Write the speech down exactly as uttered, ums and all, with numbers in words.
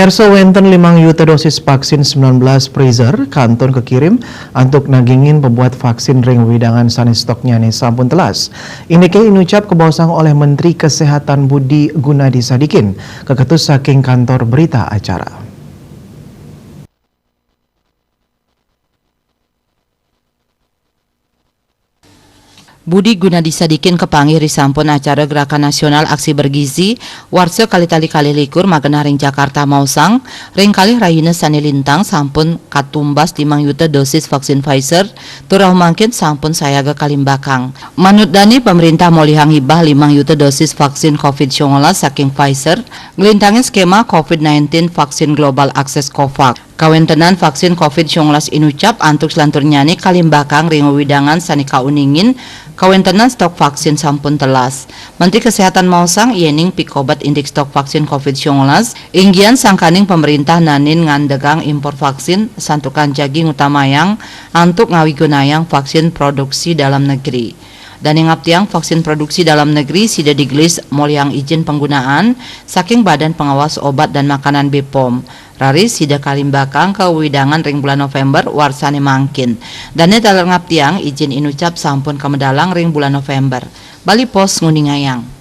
Erso wenten limang yuta dosis vaksin sembilan belas Pfizer kantun kekirim antuk nagingin pebuat vaksin ring wewidangan sane stoknyane sampun telas. Indike inucap kebaosang oleh Menteri Kesehatan Budi Gunadi Sadikin, keketus saking kantor berita acara. Budi Gunadi Sadikin kapanggih ri sampun acara Gerakan Nasional Aksi Bergizi warsa kalih tali kalih likur magenah ring Jakarta maosang, ring kalih rahina sane lintang sampun katumbas limang yuta dosis vaksin Pfizer, tur rauh mangkin sampun sayaga kalimbakang. Manut dane, pamrintah molihang hibah limang yuta dosis vaksin covid sembilan belas saking Pfizer, nglintangin skema covid sembilan belas vaksin Global Access COVAX. Kawentenan vaksin covid sembilan belas inucap antuk selanturnyane kalimbakang ring wewidangan sane kauningin kawentenan stok vaksin sampun telas. Menteri Kesehatan maosang, yening pikobet indik stok vaksin covid sembilan belas, inggian sangkaning pamrintah nanin ngandegang impor vaksin, santukan jagi ngutamayang antuk ngawigunayang vaksin produksi dalam negeri. Dane ngaptiang vaksin produksi dalam negeri sida digelis molihang ijin panggunaan saking Badan Pengawas Obat dan Makanan, BPOM. Raris sida kalimbakang ka wewidangan ring bulan November warsane mangkin. Dane taler ngaptiang ijin inucap sampun kamedalang ring bulan November. Bali Post nguningayang.